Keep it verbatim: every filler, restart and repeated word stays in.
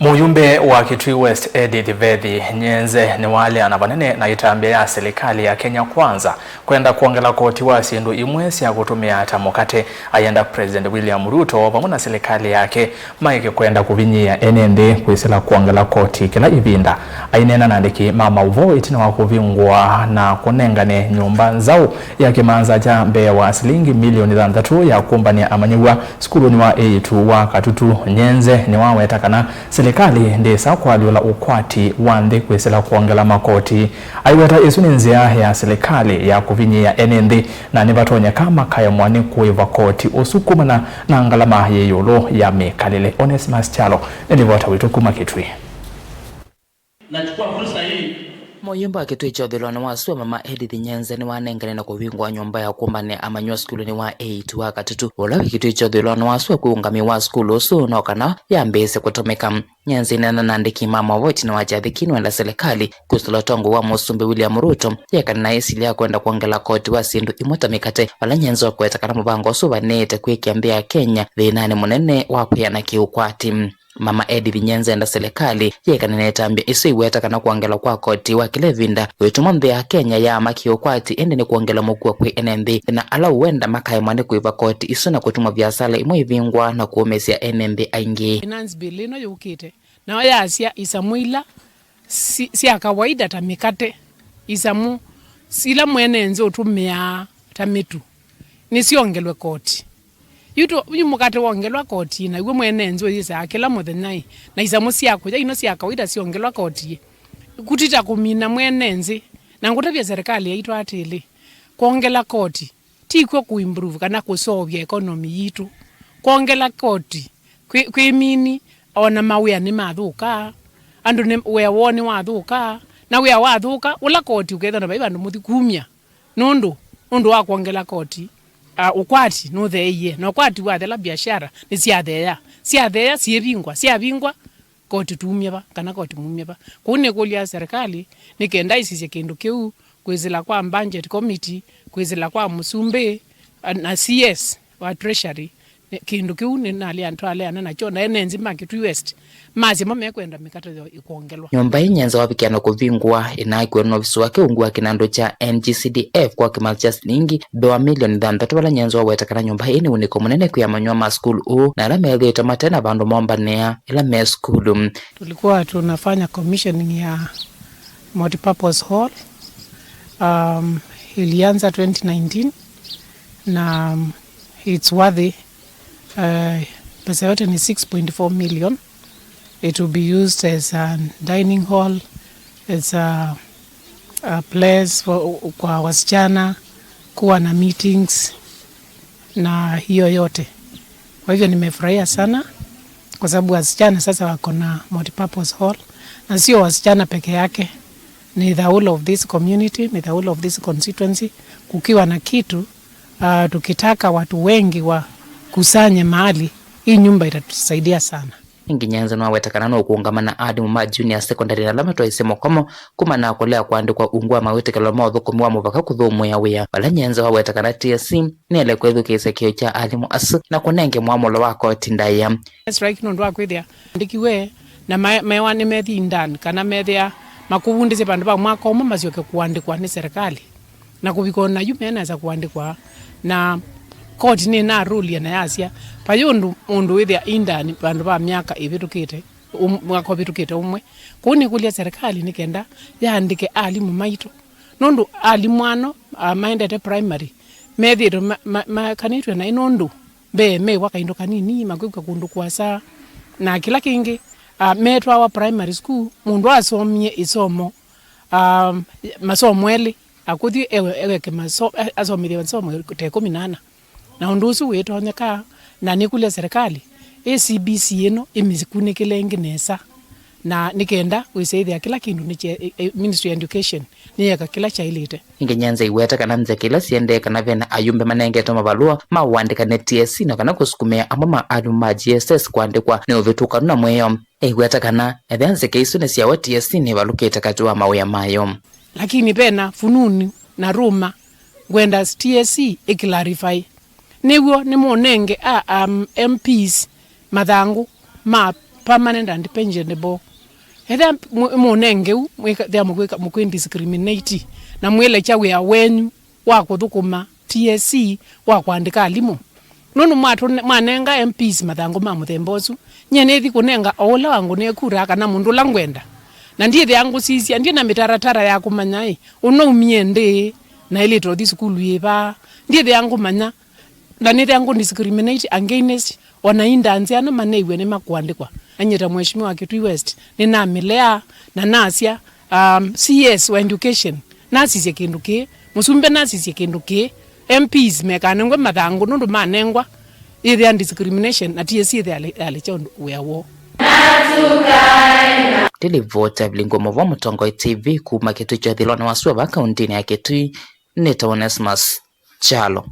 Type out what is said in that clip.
Mũyumbe wa Kitui West Edith Vethi Nyenze nĩwaleana vanene na ĩtambya ya silikalĩ ya Kenya Kwanza kwenda kwongela koti wa syĩndũ imwe sya kũtũmĩa ta mũkate. Ayenda President William Ruto vamwe na silikalĩ yake maeke kwenda kũvinyĩĩa ene nthĩ kwĩsĩla kwongela koti kĩla ĩvinda. Aineena na andĩki ma maũvoo ĩtina wa kũvingũa na kũnengane nyũmba nzaũ ya kĩmanza kya mbee wa silingi milioni thanthatũ ya kũmbanĩa amanyĩw'a sukulunĩ wa Eitu wa Katutu, Nyenze nĩwaweta kana silikalĩ ndĩsa kũalyũla ũkwati wa nthĩ kwĩsĩla kwongela makoti. Aiweta ĩsu nĩ nzĩa ya silikalĩ ya kũvinyĩĩa ene nthĩ na nĩvatonyeka makaemwa nĩ kũĩva koti ũsu kumana na ngalama yĩ ĩũlũ ya mĩkalĩle. Onesimus Kyalo nĩ livota witũ kuma Kitui. Nachukua fursa hii. Mũyumbe wa Kitui kya ũthũĩlonĩ wa sua, Mama Edith Nyenze, nĩwanengane na kũvingũa nyũmba ya kũmbanĩa amanyĩw'a sukulunĩ wa Eitu wa Katutu, ũla wĩ Kitui kya ũthũĩlonĩ wa sua. Kwĩ ũngamĩi wa sukulu ũsu no kana yambĩĩsye kũtũmĩka. Nyenze aineena na andĩki ma maũvoo ĩtina wa kyathĩ kĩĩ nĩwenda silikalĩ kwĩsĩla ũtongoi wa Mũsumbĩ William Ruto yĩekane na ĩsilya ya kwenda kwongela koti wa syĩndũ imwe ta mĩkate, vala Nyenze ũkweta kana mũvango ũsu ũvanĩĩte kwĩkĩa nthĩ ya Kenya thĩnanĩ mũnene wa kwĩana kĩũkwati. Mama Edith Nyenze enda silikalĩ yĩekane na ĩtambya ĩsu ĩiweta kana kwongelwa kwa koti wa kĩla ĩvinda wĩtũma nthĩ ya Kenya yaama kĩũkwati, ĩndĩ nĩ kwongela mũkuo kwĩ ene nthĩ, na ala ũenda makaemwa nĩ kũĩva koti isu na kũtuma viasala imwe ivingwa na kũũmĩsya ene nthĩ aingĩ. Finance bill ĩno yũkĩte, nayo yasya isamũ ila si-, sya kawaida ta mĩkate, isamũ ila mwene nthĩ ũtũmĩaa ta mĩtu, nĩsyongelwe koti. Yu tũ-, yu mũkate wongelwa koti, naw'o mwene nthĩ ũyĩsaa kĩla mũthenya ĩ, na isamũ sya kũya ino sya kawaida syongelwa koti ĩ, kũtita kũmina mwene nthĩ. Na ngũtavya serikali yaitũ atĩlĩ, kwongela koti ti kw'o kũ improve kana kũseũvya economy yitũ. Kwongela koti kwĩ, kwĩ mini, ona mawĩa nĩmathũka, andũ nĩ, wĩa woo nĩwathũka, na wĩa wathũka, ũla koti ũkethwa na vai vandũ mũthi kumya. Nũndũ, nũndũ wa kwongela koti, a, ũkwati nũtheeie, na ũkwati wathela, biashara nĩsyatheea, syatheea, syĩvingwa, syavingwa, koti tumye va, kana koti mumye va? Kwoou nĩkũlya serikali nĩ kenda ĩsisye kĩndũ kĩu, kwĩsĩla kwa budget committee, kwĩsĩla kwa mũsumbĩ, a, na C S wa treasury. Nĩ, kĩndũ kĩu nĩ nalea-, twaleana nakyo, na ene nthĩ ma Kitui West masya mo mekwenda mĩkate yoo ĩkwongelwa. Nyũmba ĩĩ Nyenze wavikĩa na kũvingũa ĩnaakiwe nĩ ovisi wake ungu wa kĩnandũ kya N G C D F kwa kĩmanza kya silingi ndola milioni thanthatũ, vala Nyenze waweta kana nyũmba ĩĩ nĩ ũnĩko mũnene kwĩ amanyĩw'a ma sukulu ũũ na ala methĩĩtwe mate na vandũ mombanĩa ĩla me sukulu. Tulikuwa tunafanya commissioning ya multipurpose hall. Um, ilianza twenty nineteen na, um, it's worthy, uh, pesa yote ni six point four million. It will be used as a dining hall, as a, a place for, kwa wasichana kuwa na meetings na hiyo yote. Kwa hivyo nimefurahia sana kwa sababu wasichana sasa wako na multipurpose hall, na sio wasichana peke yake, ni the whole of this community, ni the whole of this constituency. Kukiwa na kitu, ah, tukitaka watu wengi wakusanye mahali, hii nyumba itatusaidia sana. Ĩngĩ Nyenze nĩwaweta kana nũkũũngama na alimũ ma junior secondary na ala matwaĩsye mũkomo kumana na kũlea kũandĩkwa ungu wa mawĩtĩkĩlo ma ũthũkũmi wa mũvaka kũthũmũĩa wĩa, vala Nyenze waweta kana T S C nĩyaĩle kwĩthukĩĩsya kĩĩo kya alimũ asu na kũnenge mwamũlo wa koti ndaĩa. Strike nũndũ wa kwĩthĩa andĩkiwe na ma-, mewa nĩmethi indan kana methĩa makũvundĩsye vandũ va mwaka ũmwe masyoke kũandĩkwa nĩ serikali. Na kũvika o na yu menasa kũandĩkwa, na koti nĩnarũlie na yasya, vai ũndũ mũndũ wĩthĩa indan vandũ va myaka ĩvĩtũkĩte, um-, mwaka ũvĩtũkĩte ũmwe. Kwoou nĩkũlya serikali nĩ kenda yaandĩke alimũ maitũ, nũndũ alimũ ano, ah, maendete primary methĩĩtwe ma-, ma-, makanĩtw'e naĩ nũndũ mbee mewa kaindũ kanini, makwĩkw'a kũndũ kũasa, na kĩla kĩngĩ, ah, metwawa primary school, mũndũ asomie ĩsomo, ah, masomo elĩ, akũthi ewe-, eweke maso-, a-, asomethye masomo ta ĩkũmi na ana. Na ũndũ ũsu wĩtonyeka, na nĩkũlya serikali, ĩ C B C ĩno ĩmĩkunĩkĩle ĩngĩ nesa, na nĩ kenda wĩsĩthĩa kĩla kĩndũ nĩ kye-, e-, e-, Ministry ya Education nĩyeka kĩla kyaĩlĩte. Ĩngĩ Nyenze aiweta kana nzeke ila siendee kana vena ayumbe manengetwe mavalũa ma ũandĩka nĩ T S C na kana kũsukumĩa amwe ma alimũ ma G S S kũandĩkwa nĩ ũvĩtũkanu na mwĩao. Aiweta kana ethĩa nzeke isu nĩ syawa, T S C nĩvalũkĩte katĩ wa mawĩa mayo. Lakini vena fununu na ruma ngwenda T S C ĩ clarify. Nĩw'o nĩmũnenge a, um, M Ps mathangũ ma permanent and pensionable. Ethĩa mũ- mũnengeu, mwĩka- thĩa mũkwĩka- mũkwĩdiscriminate, na mwĩlekya wĩa wenyu wa kũthũkũma T S C wa kũandĩka alimũ. Nũndũ mwatũne- mwanenga M Ps mathangũ ma mũthemba ũsu, nyie nĩthi kũnenga o ũla wangũnĩe kura kana mũndũ ũla ngwenda. Na ndyĩthĩa ngũsisya, ndyĩ na mĩtaratara ya kũmanya ĩ, ũnaumie ndĩ, na ĩlĩte ũthi sukulu yĩva. Ndyĩthĩa ngũmanya, na nĩthĩa ngũ discriminate against ona indanzi ana maneiwe nĩmakũandĩkwa. Anyita Mheshimiwa Kitui West, nĩnamĩlea, na nasya, um, C S wa education nasisye kĩndũ kĩĩ, mũsumbĩ nasisye kĩndũ kĩĩ, M Ps mekanengwe mathangũ nũndũ manengwa, ĩthĩa discrimination, na T S C ĩthĩa yalĩ- yalĩkya ũndũ wĩa woo. Ndĩlivoti Avilingo Mũvo, Mũtongoi T V, kuma Kitui kya ũthilonĩ wa sua va kaũntĩnĩ ya Kitui, nĩtawa Onesmus Kyalo.